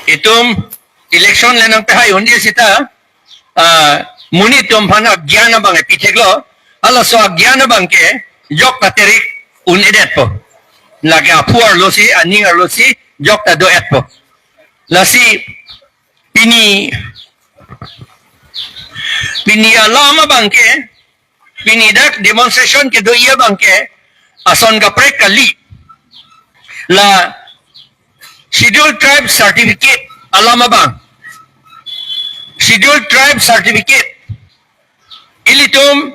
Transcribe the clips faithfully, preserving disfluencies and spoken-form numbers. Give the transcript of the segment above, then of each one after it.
Itum election le nangpehai un-e seta, ah, monit atum aphan agyan abang pitheklo, halaso agyan abang ke jokta terik un-edetpo. Lake aphu arlosi, aning arlosi jokta do-etpo. Lasi pini, pini alam abang ke, pini dak demonstration kedo-i abang ke, ason kaprek kali. La Scheduled Tribe Certificate alam abang. Scheduled Tribe Certificate. Ilitum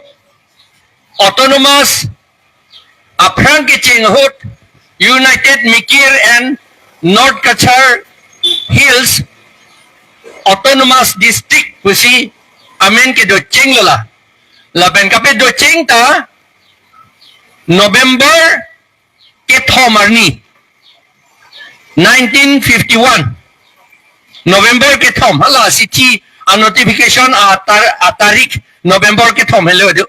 autonomous aphrang kecheng ahut United Mikir and North Cachar Hills Autonomous District pusi amen kedochenglo la. Lapen kapedocheng ta November kethom arni, nineteen fifty-one. November kethom, hala sithi a notification atar, atarik November kethom helo do.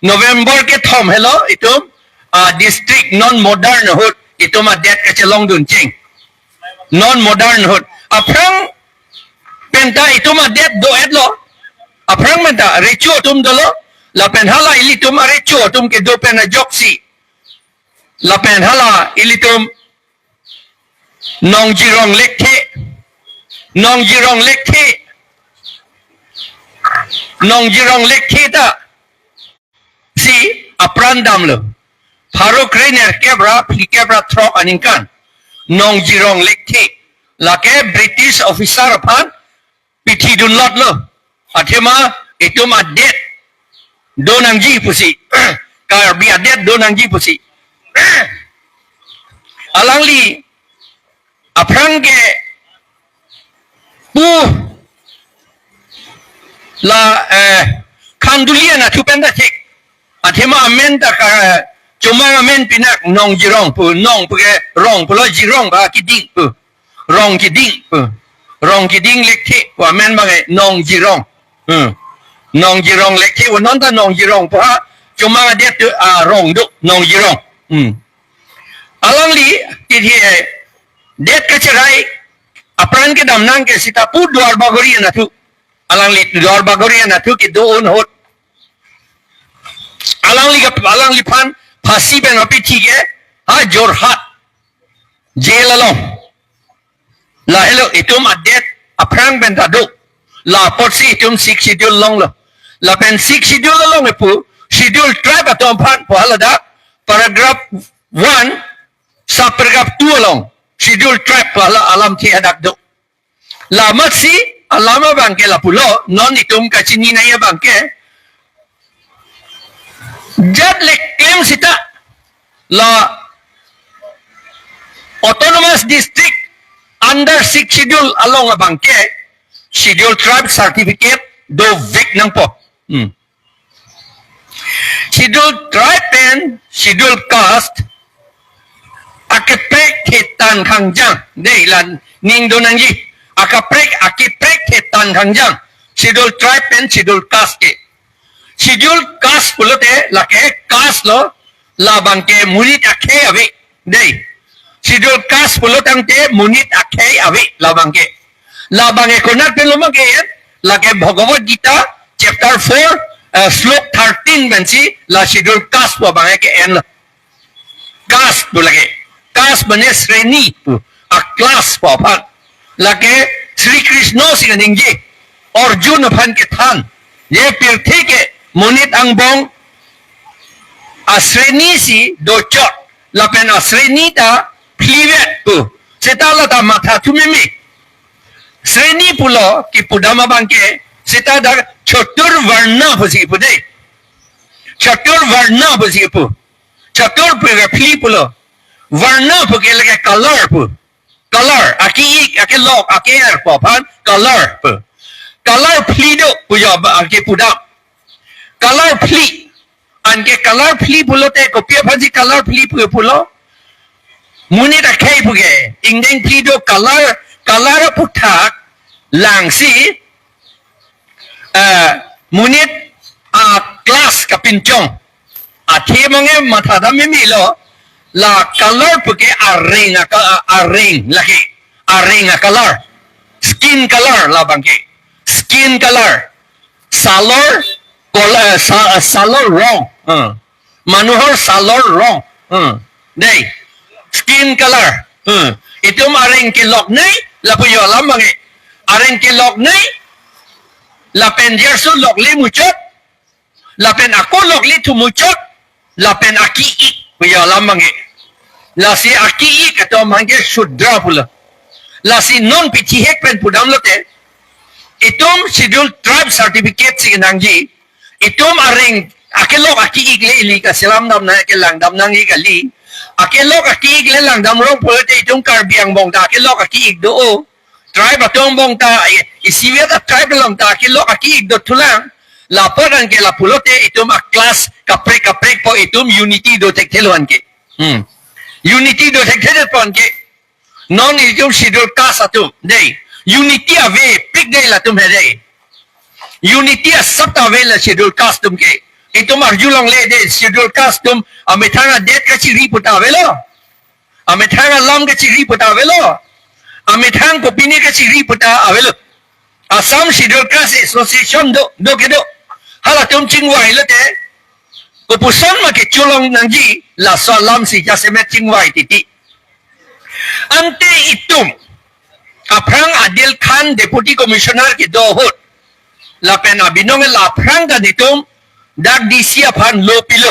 November kethom helo itum, ah, district non modern ahut itum adet kachelongduncheng. Non modern ahut. Aphrang penta itum adet do-etlo. Aphrang penta recho atum dolo. Lapen hala ilitum arecho atum kedo pen ajoksi. Lapen hala ilitum nongjirong lekthe. Nongjirong lekthe. Nongjirong lekthe ta si apran damlo. Pharo krenerkep ra phlikep ra throk aningkan. Nongjirong lekthe. Lake British officer aphan pithidunlotlo. Athema itum adet donangji pusi. Karbi adet donangji pusi. Alangli aphrang ke pu la, eh, Khanduli anatthu pen ta thek. Athema amen ta ka, chomang amen pinak Nongjirong pu, nong pu ke rong pulo, jirong ba keding pu. Rong keding pu. Rong keding lekthe pu amen abang ke Nongjirong. Hmm. Nongjirong lekthe pu, non ta Nongjirong pu ha chomang adet tu, ah, rong do Nongjirong. Hmm. Alangli titi, eh, det kacherai apran kedam nang ke seta pu Duar Bagori anatthu. Alangli Duar Bagori anatthu kedo-un ahut. Alangli ke, alangliphan phasi pen apithi ke ha Jorhat jail along. Lahelo itum adet aphrang pen ta do. La apotsi itum Sixth Schedule longlo. Lapen Sixth Schedule along epu Scheduled Tribe atum aphan pu hala dak paragraph one, subparagraph two along Scheduled Tribe pu hala alamthe hadak do. Lamatsi alam abang ke lapulo, non itum kachini nangji abang ke jat le klem seta la Autonomous District under Sixth Schedule along abang ke Scheduled Tribe Certificate dovek nangpo. Hmm. Scheduled Tribe pen Scheduled Caste akaprek thetan kangjang. Dei, la ning donangji. Akaprek, akaprek thetan kangjang Scheduled Tribe pen Scheduled Caste ke. Scheduled Caste pulote lake caste lo, labang ke monit akhei ave. Dei. Scheduled Caste pulo tangte monit akhei ave labang ke. Labang ke konat pen lo ma ke-en? Lake Bhagavad Gita chapter four, eh, slok thirteen pensi la Scheduled Caste pu abang ke-enlo. Caste pu lake. Caste mane sreni pu. A class pu aphan. Lake Sri Krishna si kaningje Arjun aphan kethan, je pirthe ke monit angbong asreni si dochot, lapen asreni ta phlivet pu. Seta la ta matha thu meme. Sreni pulo kipudam abang ke, seta dak Chaturvarna pusi kipu dei. Chaturvarna pusi kipu. Chatur pu ke phli pulo. Varna pu ke lake color pu. Color, ake-ik, akelok, ake-er pu aphan color pu. Color phli do pu jo ba, ake pudam. Color phli. Anke color phli pulote kopi aphansi color phli pu pulo? Monit akhei pu ke. Ingdeng phli do color, color aphuthak langsi, eh, monit a class kapinchong. Athe abang ke matha dam meme lo, la color pu ke areng aka-, areng lake, areng a color. Skin color labangke. Skin color. Salor, color, sa, salor rong. Hmm. Manuhor salor rong. Hmm. Dei. Skin color. Hmm. Itum areng kelok nei, lapu jo alam abangke. Areng kelok nei, lapen jerso lokle muchot, lapen ako lokle thu muchot, lapen aki-ik pu jo alam abangke. Lasi aki-ik atum abangke Shudra pulo. Lasi non pichihek pen pudam lote, itum Scheduled Tribe certificate si nangji, itum areng akelok aki-ik le ili kaselam dam nang, kelang dam nangji kali. Akelok aki-ik le lang dam rong pulote itum Karbi angbong ta akelok aki-ik do-o. Tribe atum angbong ta, i-, isivet a-tribe along ta akelok aki-ik do thulang. Lapu anke lapulote itum a-class kaprek kaprek po, itum unity do thekthelo anke. Hmm. Unity do thekthedet po anke. Non itum Scheduled Caste atum. Dei. Unity avepik dei latum he dei. Unity asap ta ave la Scheduled Caste atum ke. Itum arjulongle dei, Scheduled Caste atum amethang adet kachiri pu ta avelo. Amethang alam kachiri pu ta avelo. Amethang kopine kachiri pu ta avelo. Assam Scheduled Caste Association do, do kedo. Halatum chingvai lote, kopuson ma kecholong nangji, laso alam si jasemet chingvai titi. Ante itum aphrang Adil Khan Deputy Commissioner kedo ahut, lapen abinong la aphrang ta netum dak D C aphan lo pilo.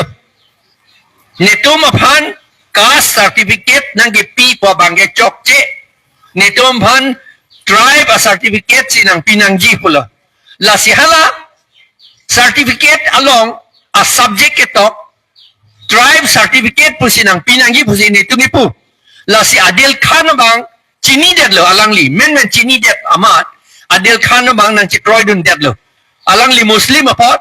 Netum aphan caste certificate nangkepi pu abangke chokche. Netum aphan tribe a-certificate si nangpi nangji pulo. Lasi hala certificate along a-subject ketok, tribe certificate pusi nangpi nangji pusi netum kipu. Lasi Adil Khan abang chinidetlo alangli, menmen chinidet amat, Adil Khan abang nangchekroidundetlo. Alangli Muslim apot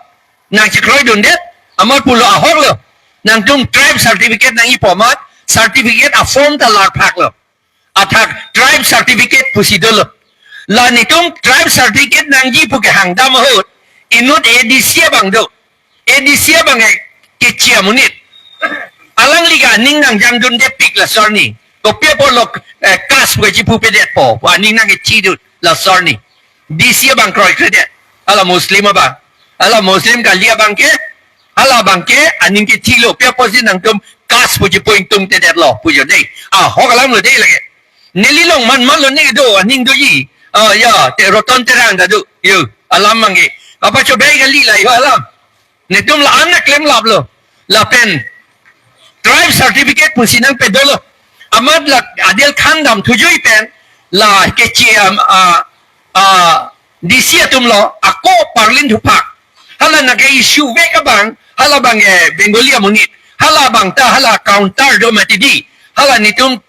nangchekroidundet, amat pulo ahoklo. Nangtum tribe certificate nangji pu amat, certificate a-form ta larphaklo. Athak tribe certificate pusi dolo. La netum tribe certificate nangji pu kehang dam ahut, inut A D C abang do. A D C abang ke kechi amonit. Alangli ke aning nangjangdundepik laso arni. Kopi apotlo, eh, caste pu kachipupedet po, aning nangkechidun laso arni. D C abang kroikredet. Hala Muslim abang. Hala Muslim kali abangke. Hala abangke aning kechilo. Pi apotsi nangtum caste pu chipu ingtungtedetlo pu jo dei. Ahok alamlo dei lake. Neli along manmanlo ne do, aning doji. Ah, ya, te Roton Terang ta do. Yo, alam abangke. Apa cobai kali la yo alam. Netum la-an nangklemlaplo. Lapen tribe certificate pusi nangpedolo. Amat la Adil Khan damthu jui pen la kechi am, a, a, D C atumlo, ako parlin thupak. Hala nangke-issue vek abang, hala abang, eh, Bengali amonit. Hala abang ta hala counter do mati dei. Hala netum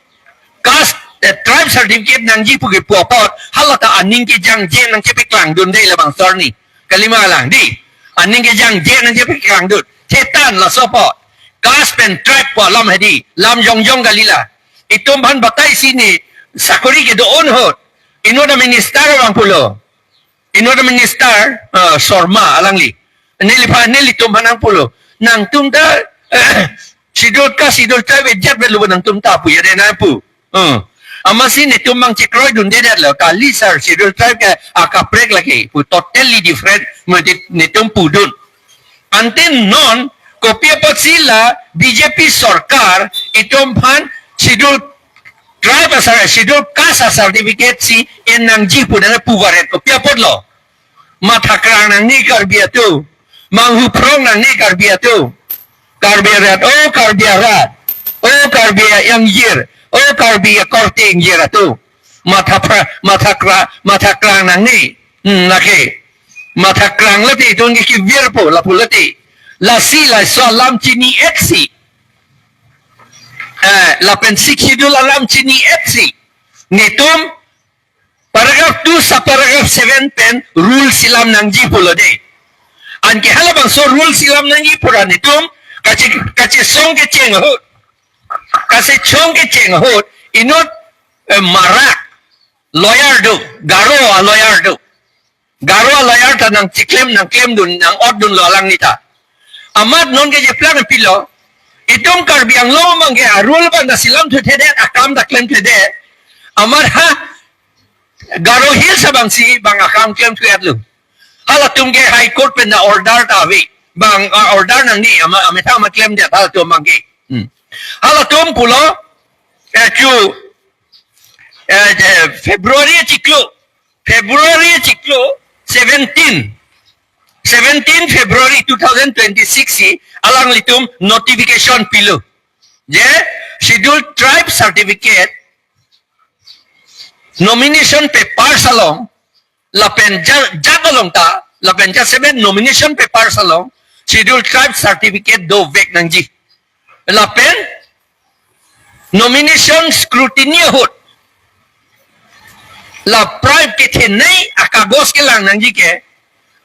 caste, eh, tribe certificate nangji pu kipu apot, hala ta aning kejangje nangchepaklangdunde labangso arni. Kalima lang dei. Aning kejangje nangchepaklangdun. Thetan laso apot. Caste pen tribe pu alam he dei. Lam jongjong kali la. Itum aphan batai si ne sakori kedo-an ahut. Inut a-minister abang pulo. Inut a-minister, ah, Sharma alangli. Neliphan, nelitum aphan nangpulo. Nangtum ta, Scheduled Caste, Scheduled Tribe ejat avelo nangtum ta pu ya dei nangpu. Hmm. Amatsi netum abang chekroidundedetlo. Kali sir, Scheduled Tribe ke akaprek lake pu, totally different. Mati netum pudun. Ante non, kopi apotsi la B J P sorkar itum aphan Scheduled Tribe a-cer-, Scheduled Caste a-certificate si en nangji pu nangpuvaret, kopi apotlo. Mathakrang nangne Karbi atum. Manghu phrong nangne Karbi atum. Karbi arat, o Karbi arat. O Karbi a-ingjir. O Karbi akorte ingjir atum. Matha phra-, mathakra-, mathakrang nangne. Hmm, lake. Mathakrang lote itum ke kevirpo, lapu lote. Lasi laso alam chini-etsi. Eh, lapen Sixth Schedule alam chini-etsi. Netum paragraph two subparagraph seven pen rule si lam nangji pulo dei. Anke halabangso rule si lam nangji pura netum kache-, kachesong kecheng ahut. Kachesong kecheng ahut. Inut, eh, Marak lawyer do, Garo a-lawyer do. Garo a-lawyer ta nangchiklem, nangklemdun, nang-otdunlo alangli ta. Amat non kejeplang pilo. Itum Karbi Anglong abangke a-rule abang ta si lamthuthedet, akam ta klemthedet. Amat ha, Garo Hills abang si bang akam klem tuat lo. Halatum ke High Court pen na order ta ave. Bang, ah, order nangji ama, amethang ama klemdet halatum abang ke. Hmm. Halatum pulo, eh, chu, eh, eh, February chiklo, February chiklo seventeen, seventeen February two thousand twenty-six si alanglitum notification pilo. Je Scheduled Tribe Certificate nomination papers along, lapen ja-, jat along ta, lapen ja seven nomination papers along, Scheduled Tribe Certificate dovek nangji. Lapen nomination scrutiny ahut, la tribe kethenei akagos kelang nangji ke,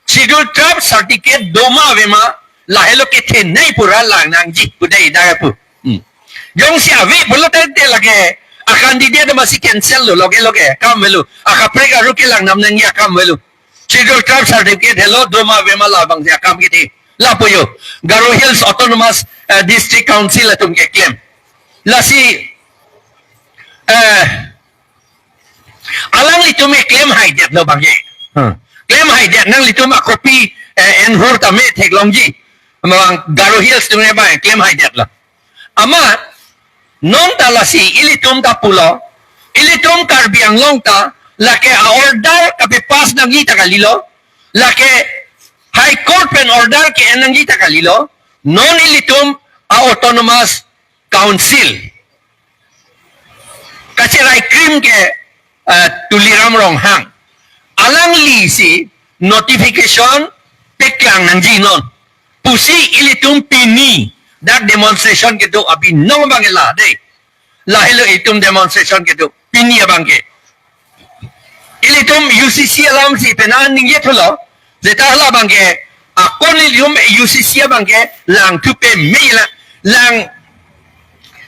Scheduled Tribe Certificate doma avema, lahelo kethenei pura lang nangji, pudai dai pu. Hmm. Jongsi ave pulo tangte lake, a candidate masi cancel lo, loge loge, akam avelo, akaprek aru kelang nam nangji akam avelo. Scheduled Tribe Certificate helo, doma avema labang si akam kethe. Lapu yo, Garo Hills Autonomous, eh, District Council atum keklem. Lasi, eh, alanglitum ke klem haidet lo abang ke. Hmm. Klem haidet nanglitum akopi, eh, enhur tame theklongji. Amang Garo Hills atum ke abang klem haidet lo. Amat, non ta lasi ilitum ta pulo, ilitum Karbi Anglong ta, lake a order kapapass nangji ta kalilo, lake High Court pen order ke-en nangji ta kalilo, non ilitum a Autonomous Council kacherai krim ke, eh, Tuliram Ronghang. Alangli si notification paklang nangji non pusi ilitum pini dak demonstration kedo abinong abang ke la dei. Lahelo itum demonstration kedo pini abang ke. Ilitum U C C alam si pena ningje thulo. Seta halabang ke, akon ilitum U C C abang ke lang thu peme la, lang,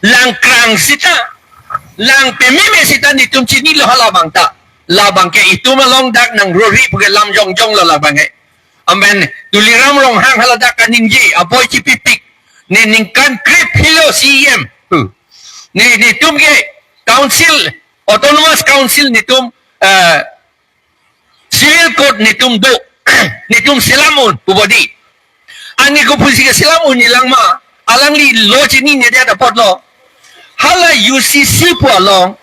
lang krang seta, lang pememe seta netum chinilo halabang ta. Labang ke itum along dak nangrori pu ke lam jongjong lo labang ke. Amen. Tuliram Ronghang haladak kaningje, aboi chipipik. Ne ningkan krip helo C E M. Hmm. Ne, netum ke council, Autonomous Council netum, eh, Civil Code netum do, netum selam un pu bodi. Ani kopusi keselam unji lang ma, alangli lo chinine det apot lo. Hala U C C pu along,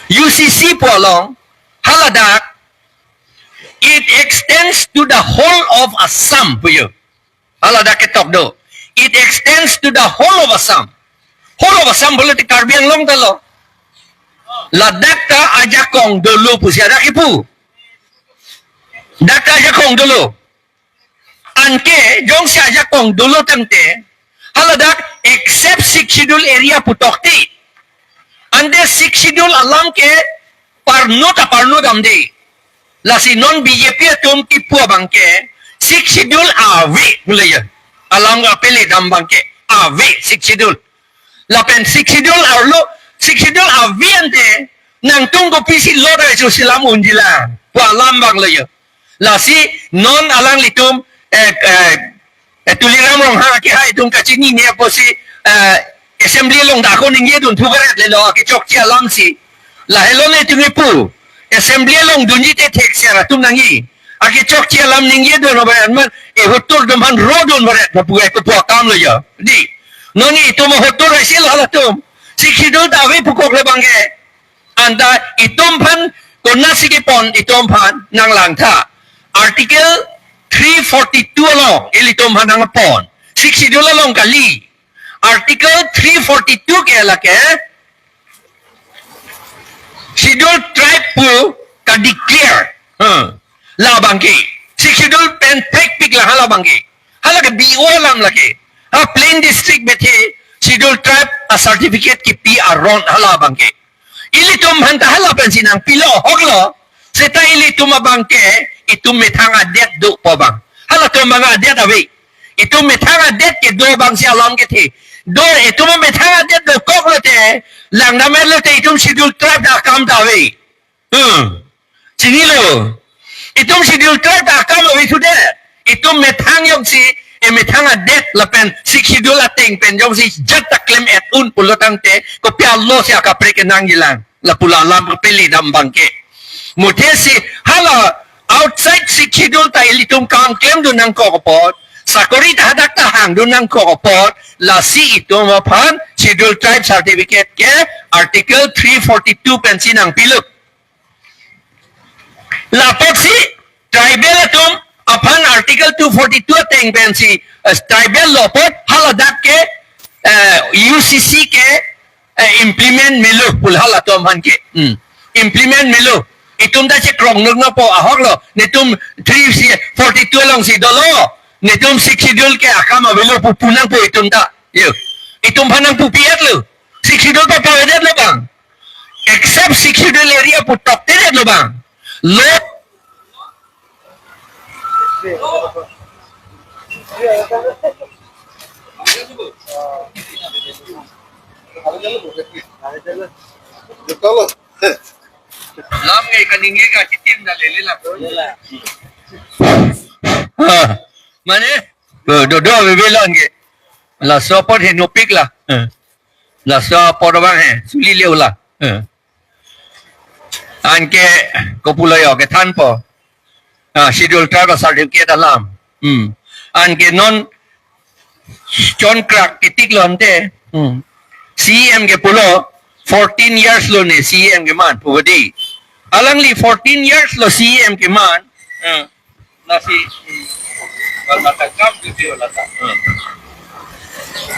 U C C pu along, haladak, it extends to the whole of Assam pu yo. Haladak ketok do. It extends to the whole of Assam. Whole of Assam pulote Karbi Anglong ta lo. Ladak ta ajakong dolo pusi dak kipu. Dak ta ajakong dolo. Anke jongsi ajakong dolo tangte, haladak except Sixth Schedule area pu tokte. Ante Sixth Schedule alam ke parno ta parno damde. Lasi non B J P atum kipu abang ke, Sixth Schedule ave pulo ya. Alam ke pele dam abang ke ave Sixth Schedule. Lapen Sixth Schedule arlo, Sixth Schedule ave ante, nangtum kopisi lo ta isu selam unji lang pu alam abang lo ya. Lasi non alanglitum, eh, eh, eh, Tuliram Ronghang akehai atum kachinine apotsi, eh, assembly along dak ako ningje dun thu karet lelo, akechokche alam si. Lahelo netum kipu. Assembly along dunji te thekser atum nangji. Akechokche alam ningje dun abang man, eh, hotur dun man ro dun baret, na pu eh, kopu akam lo ya. Dei. Non itum hotur isi lo halatum. Sixth Schedule ta ave pukok le abang ke. Anta itum aphan konatsi kepon itum aphan nanglang tha. Article three forty-two along ilitum aphan nangpon. Sixth Schedule along kali. Article three forty-two ke lake Scheduled Tribe pu ka-declare. Hmm. Labang ke. Sixth Schedule pen prekpik la halabang ke. Hala ke B O alam lake. Ha plain district bethe Scheduled Tribe a certificate kipi aron halabang ke. Ilitum aphan ta hala pensi nangpilo ahok lo. Seta ilitum abang ke itum methang adet do pu abang. Halatum abang adet ave. Itum methang adet kedo abang si alam kethe. Do itum methang adet dokok lote, lang dam-et lote itum Scheduled Tribe ta akam ta ave. Hmm. Chinilo. Itum Scheduled Tribe ta akam ave sude. Itum methang jongsi, eh, methang adet lapen Sixth Schedule ateng pen jongsi jat ta klem-et un pulo tangte, kopi alo si akaprek kenangji lang. Lapu la alam kapeli dam abangke. Muthe si hala outside Sixth Schedule ta ilitum kam klemdun nangkok apot, sakori ta hadak ta hangdun nangkok apot, lasi itum aphan Schedule Tribe certificate ke Article three forty-two pensi nangpilo. Lapotsi tribal atum aphan Article two forty-two ateng pensi, eh, tribal lo apot haladak ke, eh, U C C ke, eh, implement melo pu halatum aphan ke. Hmm. Implement melo. Itum ta chekrong nuknopo ahok lo. Netum three forty-two alongsi dolo. Netum Sixth Schedule ke akam avelo pu pu nangpo itum ta. Yo. Itum aphan nangpupi-etlo. Sixth Schedule ta pavedetlo bang. Except Sixth Schedule area pu toktedet lo bang. Lo Lam ngai kaningje kachitim da lele la. Ha. Mane? Do, do, do, bebe lo anke. Laso apot he nopik la. Ha. Laso apot abang he, suli leo la. Eh. Anke kopulo yo kethanpo. Ah, Schedule Tribe certificate alam. Hmm. Anke non chonkrak ketik lo ante. Hmm. C E M ke pulo fourteen years lo ne C E M keman pu kedi. Alangli fourteen years lo C E M keman. Eh. Lasi, hmm, wala ta kam dute wala ta. Hmm.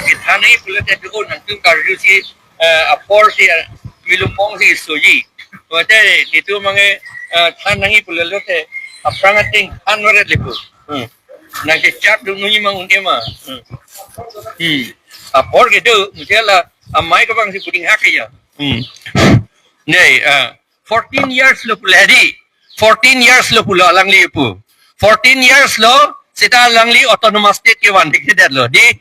Kethan nangji pulote do nangtum karjusi, eh, apor si, eh, milupong si soji. Wate nitum mange, eh, than nangji pulote aphrang ateng than varet lepo. Hmm. Nangkechak dun nunji mang un-e ma. Hmm. Hmm. Apor kedo, mujela amei kebang si puding hak ya. Hmm. Nei, ah. Fourteen years lo pulo di. Fourteen years lo pulo alangli pu. Fourteen years lo seta alangli autonomous state ke vanthekthedetlo. Di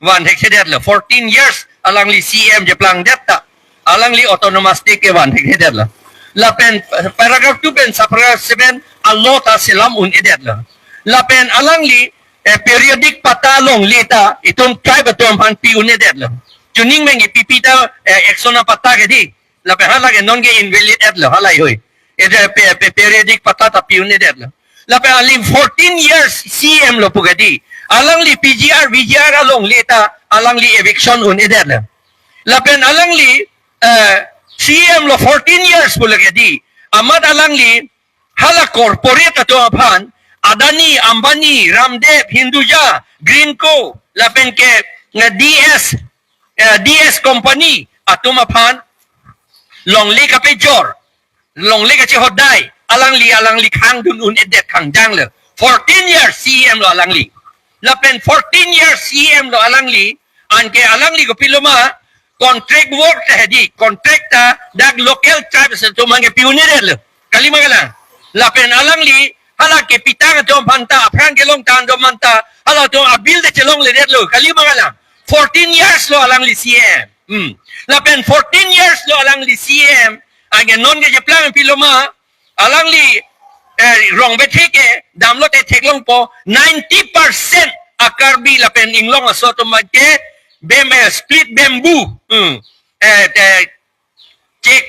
vanthekthedetlo. Fourteen years alangli C E M cheplangdet ta. Alangli autonomous state ke vanthekthedetlo. Lapen paragraph two pen subparagraph seven a-law ta selam un-edetlo. Lapen alangli, eh, periodic patta longle ta itum tribe atum aphan pi un-edetlo. Chuning meng ipipi ta, eh, action a-patta kedi. Lapen hala ke non ke invalid-etlo, hala hoi. Ede pe, pe, periodic patta ta pi un-edetlo. Lapen alangli fourteen years C E M lo pu kedi. Alangli P G R, V G R alongle ta, alangli eviction un-edetlo. Lapen alangli, eh, C E M lo fourteen years pulo kedi. Amat alangli hala corporate atum aphan, Adani, Ambani, Ramdev, Hinduja, Greenko, lapen ke, eh, D S, eh, D S company atum aphan longle kapejor, longle kachehodai, alangli, alangli khangdun un-edet khangjang le. Fourteen years C E M lo alangli. Lapen fourteen years C E M lo alangli, anke alangli kopilo ma, contract work ta hedi, contract ta dak local tribes atum aphan ke pi un-edetlo. Kali ma kalang. Lapen alangli hala kepitang atum aphan ta, aphrang kelongtang atum aphan ta, halatum a-bill ta chelongledetlo. Kali ma kalang. Fourteen years lo alangli C E M. Hmm. Lapen fourteen years lo alangli C E M. Anke non ke cheplang pilo ma, alangli, eh, rong bethe ke damlote theklongpo, ninety percent a-Karbi lapen inglong aso atum ke bam-, eh, split bamboo. Hmm. Eh, eh, chek,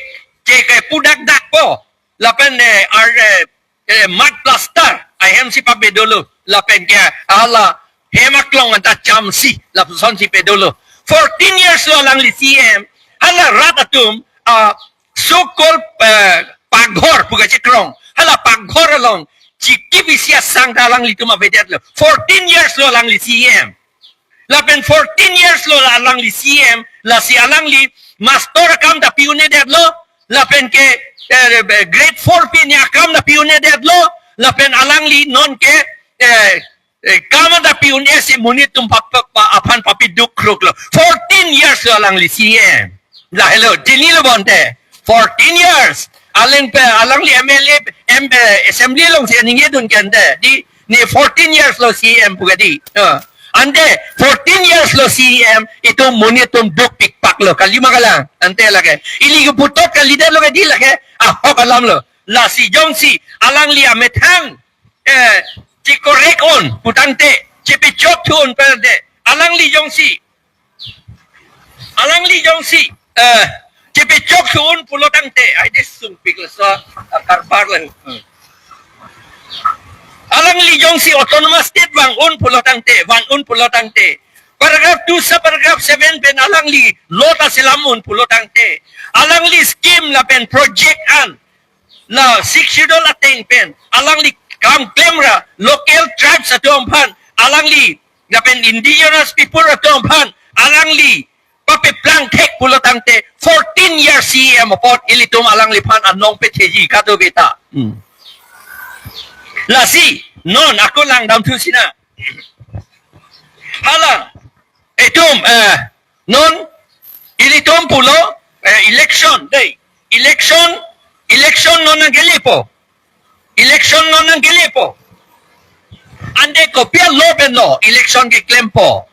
chek, eh, pudakdakpo. Lapen, eh, ar, eh, eh, mud plaster ahem si pape dolo. Lapen ke hala hem aklong anta chamsi lapusonsi pe dolo. Fourteen years lo alangli C E M. Hala rat atum, ah, so-called, eh, pakghor pu kachekrong. Hala pakghor along chikip isi asang ta alanglitum avedetlo. Fourteen years lo alangli C E M. Lapen fourteen years lo alangli C E M, lasi alangli master akam ta pi un-edetlo, lapen ke, eh, grade four pi ni akam ta pi un-edetlo, lapen alangli non ke, eh, eh, kam ta pi un-esi monit atum pap-, pa, aphan papi duk kruk lo. Fourteen years lo alangli C E M. Lahelo, chini lo bonte. Fourteen years. Aling pe, alangli M L A, M, eh, assembly alongsi ningje dun ke ante. Di, ne fourteen years lo C E M pu kedi. Eh, ante fourteen years lo C E M, itum monit atum duk pikpak lo. Kali ma kalang. Ante lake. Ili keputot kalidetlo kedi lake. Ahok alam lo. Lasi jongsi alangli amethang, eh, chekorek un putangte, chepechok thu un putangte, alangli jongsi, alangli jongsi, eh, Chepechok su un pulo tangte, ai de sungpik laso, ah, karbar lang. Hmm. Alangli jongsi autonomous state vang un pulo tangte, vang un pulo tangte. Paragraph two, subparagraph seven pen alangli law ta selam un pulo tangte. Alangli scheme lapen project an la Sixth Schedule ateng pen alangli kam klemra local tribes atum aphan, alangli lapen indigenous people atum aphan alangli papeplang thek pulo tangte fourteen years C E M apot ilitum alangliphan anong petheji kadokave ta. Hmm. Lasi non ako langdamthu sina. Hala, itum, eh, non, ilitum pulo, eh, election, dei, election, election non nangkelepo, election non nangkelepo. Ante kopi a-law pen lo election keklempo?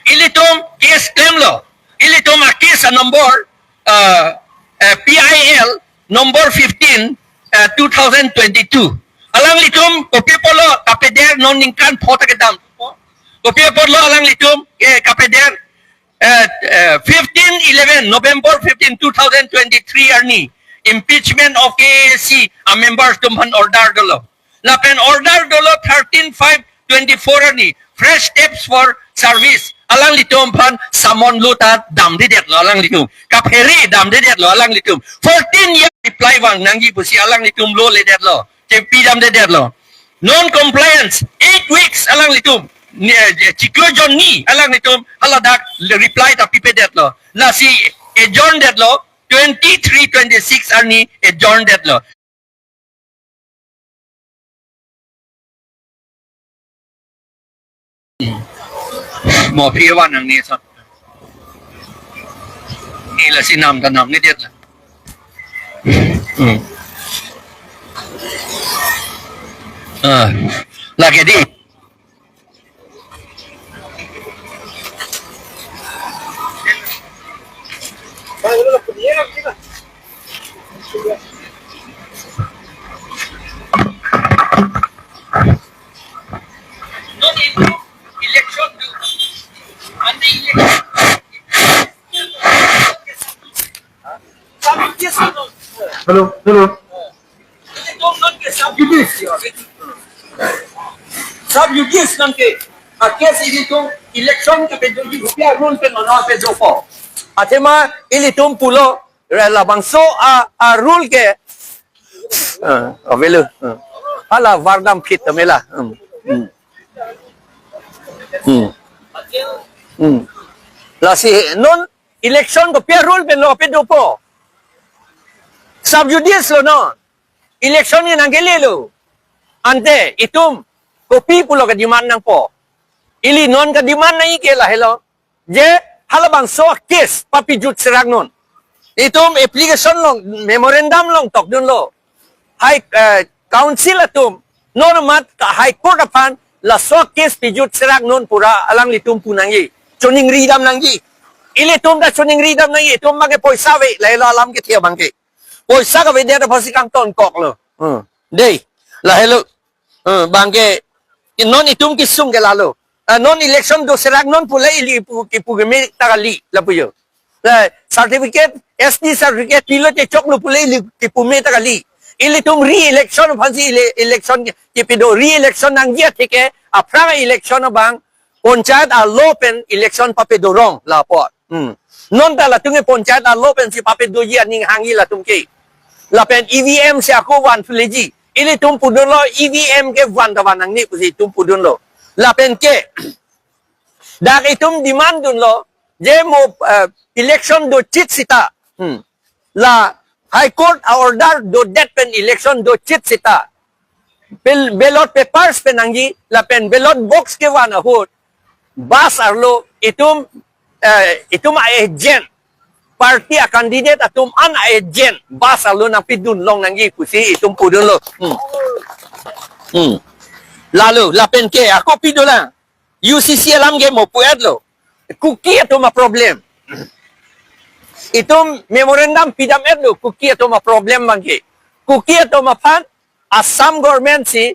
Ilitum case klemlo, ilitum a-case a-number, eh, eh, P I L number fifteen, eh, two thousand twenty-two. Alanglitum kopi apotlo kapeder, non ningkan pho ta kedam. Kopi apotlo alanglitum, eh, kapeder, eh, eh, fifteen eleven, November fifteen, two thousand twenty-three arni impeachment of K A A C a-members atum aphan order dolo. Lapen order dolo thirteen five twenty-four arni, fresh steps for service. Alanglitum aphan summon lo ta damdedetlo alanglitum. Kaphere damdedetlo alanglitum. Fourteen year reply vang nangji pusi alanglitum lo ledetlo. Chepi damdedetlo. Non compliance, eight weeks alanglitum. Ni, eh, chiklo jonni alanglitum haladak reply ta pipedetlo. Lasi adjourn detlo, twenty-three twenty-six arni adjourn detlo. Mo phi van nangne sa. Ni lasi nam ta namnedet la. Hmm. Ah, lake dei. Hello, hello. Sub judice. Sub judice nangke. A-case ilitum election kepedoji kopi a-rule pen ono pedopo? Athema ilitum pulo, re labangso a, a-rule ke, ah, avelo. Ah. Hala vardam phit ta mela. Hmm. Hmm. Hmm. Hmm. Lasi non election kopi a-rule pen lo pedopo? Sub judice lo non. Election ni nangkelelo. Ante itum kopi pulo ke-demand nangpo? Ili non ke-demand nangji ke lahelo. Je halabangso case papijut serak non. Itum application along, memorandum along tokdunlo. High, eh, Council atum, non amat ka High Court aphan laso case pijut serak non pu ra alanglitum pu nangji. Choningri dam nangji. Ilitum ta choningri dam nangji, itum abangke poisa ave, lahelo alam kethe abangke. Poisa kavedet apotsi kangtonkoklo. Hmm. Dei, lahelo. Hmm, abangke, non itum kesung ke lalo. Ah, non election do serak non pu le ili pu, kipu keme ta kali lapu jo. La certificate, S T certificate pilo te choklo pu le ili kipu me ta kali. Ilitum re-election aphansi ele-, election ke, kepedo, re-election nangji atheke, aphrang election abang, panchayat a-law pen election papedo rong la apot. Hmm. Non ta latum ke panchayat a-law pensi papedoji aning hangji latum ke. Lapen E V M si ako van thuleji. Ilitum pudunlo E V M ke van ta van nangne pusi itum pudunlo. Lapen ke dak itum demand dunlo, je mo, eh, election dochit sita. Hmm. La High Court a-order dodet pen election dochit sita. Bal-, ballot papers pen nangji, lapen ballot box kevan ahut bus arlo itum, eh, itum a-agent, party a-candidate atum an a-agent bus arlo nangpidun long nangji pusi itum pudunlo. Hmm. Hmm. Lalo, lapen ke, ako pidolang. U C C alam ke mo pu-etlo. Kuki atum a-problem. Itum memorandum pidam-etlo, Kuki atum a-problem abangke. Kuki atum aphan Assam government si,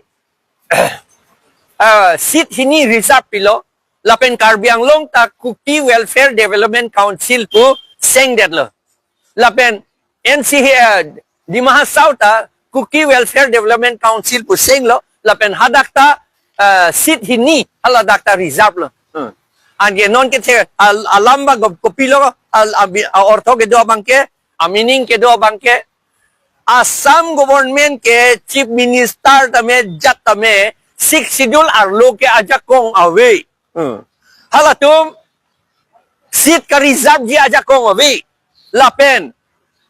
ah, seat hini reserve pilo, lapen Karbi Anglong ta Kuki Welfare Development Council pu sengdetlo. lapen N C, eh, Dima Hasao ta Kuki Welfare Development Council pu senglo, lapen hadak ta, eh, seat hini hala dak ta reserve lo. Hmm. Anke non kethe al-, alam ba gop-, kopilo al-, abi-, a-ortho kedo abangke, a-meaning kedo abangke, Assam government ke Chief Minister tame jat tame Sixth Schedule arlo ke ajakong ave. Hmm. Halatum seat ka-reserve ji ajakong ave. Lapen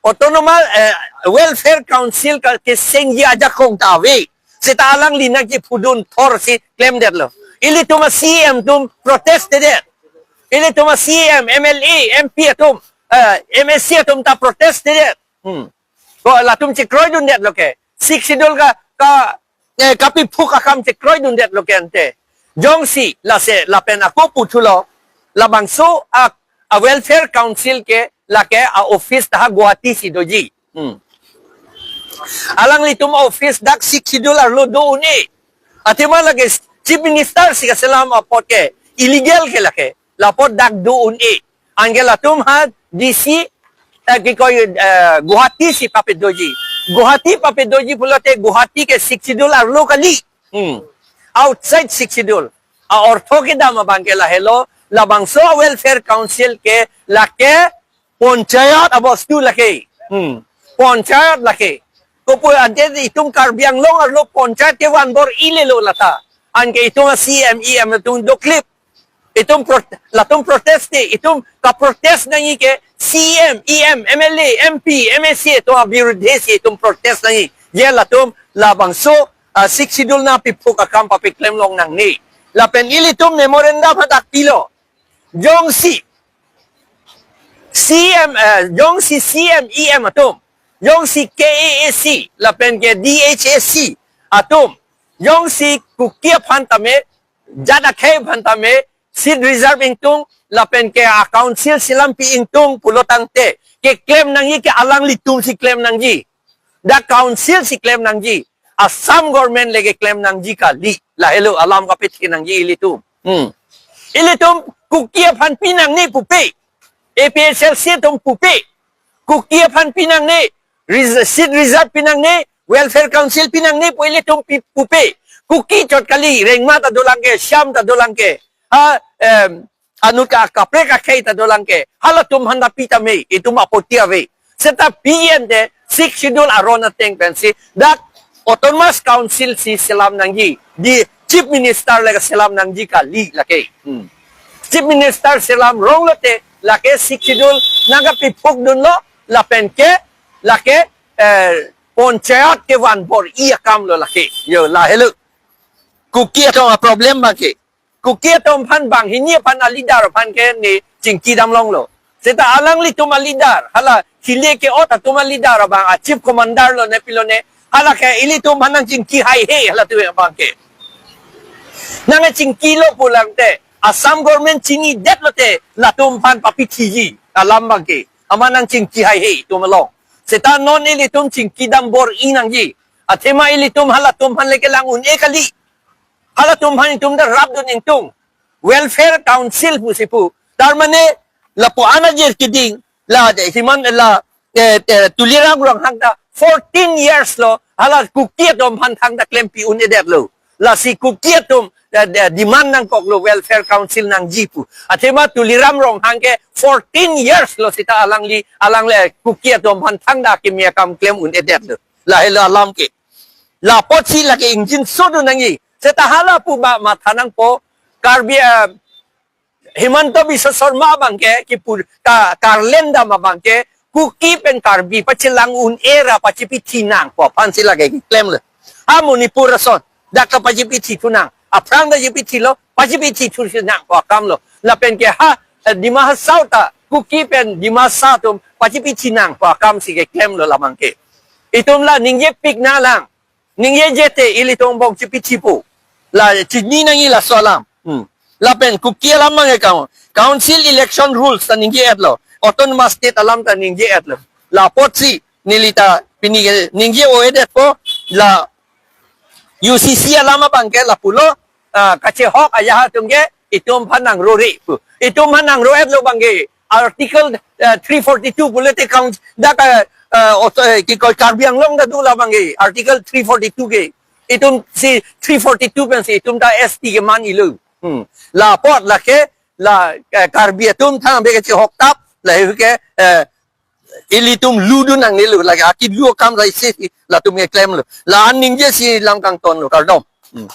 Autonomous, eh, Welfare Council ka keseng ji ajakong ta ave. Seta alangli nangkephudun thor si klemdetlo. Ilitum a-C M atum protest tedet. Ilitum a-C M, M L A, M P atum, eh, M A C atum ta protest tedet. Hmm. Ko latum chekroidundetlo ke. Sixth Schedule ka, ka, eh, kapiphuk akam chekroidundetlo ke ante. Jongsi lasi lapen ako puthulo, labangso a, a-Welfare Council ke lake a-office ta Guwahati si doji. Hmm. Alanglitum office dak Sixth Schedule arlo do un-e. Athema lake Chief Minister si kaselam apot ke illegal ke lake. Lapot dak do un-e. Anke latum ha D C, eh, kikoi, eh, Guwahati si papedoji. Guwahati papedoji pulote Guwahati ke Sixth Schedule arlo kali. Hmm. Outside Sixth Schedule. A-ortho kedam abangke lahelo, labangso a-Welfare Council ke lake ponchayat abostu lake. Hmm. Ponchayat lake. Kopu ante itum Karbi Anglong arlo ponchayat kevan bor-ilelo lata. Anke itum a-C M, E M atum doklip. Itum pro-, latum protest te, itum kaprotest nangji ke C M, E M, M L A, M P, M A C atum abirudhe si itum protest nangji. Je latum labangso, ah, Sixth Schedule nangpiphuk akam papiklem long nangne. Lapen ilitum memorandum hadak pilo. Jongsi C M, eh, jongsi C M, E M atum, jongsi K A A C, lapen ke D H A C atum, jongsi Kuki aphan tame, jat akhei aphan tame, seat reserve ingtung, lapen ke a-council selampi ingtung pulo tangte, keklem nangji ke alanglitum si klem nangji. Dak council si klem nangji. Assam government le keklem nangji kali. Lahelo alam kapethi nangji ilitum. Hmm. Ilitum Kuki aphan pi nangne pupe. A P H L C atum pupe. Kuki aphan pi nangne. Res-, seat reserve pi nangne. Welfare Council pi nangne pu ilitum pi-, pupe. Kuki chot kali, Rengma ta dolang ke, Shyam ta dolang ke. Ha, em, anut ka kaprek akhei ta dolang ke. Halatum aphan ta pi tame, itum apoti ave. Seta pi ente Sixth Schedule aron ateng pensi dak Autonomous Council si selam nangji. Di Chief Minister le selam nangji kali lake. Hmm. Chief Minister selam rong lote lake Sixth Schedule nangkapiphuk dunlo lapen ke lake, eh, ponchayat kevan bor-i akam lo lake. Yo, lahelo. Kuki atum a-problem abangke. Kuki atum aphan banghini aphan a-leader aphan ke ne chingki damlonglo. Seta alanglitum a-leader, hala khile ke-ot atum a-leader abang a-chief commander lo ne pilo ne, hala ke ilitum aphan nangchingki haihe halatum abangke. Nangchingkilo pulangte, Assam government chinidet lote, latum aphan papithiji, alam abangke. Amat nangchingki haihe itum along. Seta non ilitum chingki dam bor-i nangji. Athema ilitum halatum aphan le kelang un-e kali. Halatum aphan itum ta rapdun ingtung. Welfare Council pusi pu. Tar mane lapu-an ajir keding. La de himan la, eh, eh, Tuliram Ronghang ta fourteen years lo. Hala Kuki atum aphan thangta klempi un-edetlo. Lasi Kuki atum, eh, eh, demand nangkoklo Welfare Council nangji pu. Athema Tuliram Ronghang ke fourteen years lo seta alangli, alangle Kuki atum aphan thangta kimi akam klem un-edetlo. Lahelo alam ke. Lapotsi lake ingjinso dun nangji. Seta hala pu ba matha nangpo Karbi, eh, Himanta Biswa Sarma abangke kipu ka, karlendam abangke Kuki pen Karbi pachelang un-e ra pachepithi nangpo aphansi lake klemlo. Ha Manipur ason dak ta pachepithi thu nang. Aphrang ta chepithilo, pachepithi thu nangpo akam lo. Lapen ke ha, eh, Dima Hasao ta Kuki pen Dimasa atum pachepithi nangpo akam si keklemlo labangke. Itum la ningjepik nanglang. Ningjeje te ilitum angbong chepithipo. La chini nangji laso alam. Hmm. Lapen Kuki alam abangke council election rules ta ningje-etlo. Autonomous state alam ta ningje-etlo. Lapotsi neli ta pini ke ningje-o-edetpo la U C C alam abangke lapulo, ah, kachehok ajahak atum ke itum aphan nangrore pu. Itum aphan nangro-etlo abangke Article uh, three forty-two pule te count dak uh, uh, auto- uh, ki koi Karbi Anglong ta do labang ke Article three forty-two ke. Itum si three forty-two pensi itum ta S T ke man-ilo. Hmm. La apot lake la uh, Karbi atum thang be ke chihok tap la hu ke uh, ilitum ludun nangnelo lake ati lu kam rai si latum ke klemlo. La an ningje si lam kangtonlo kardom. Hmm.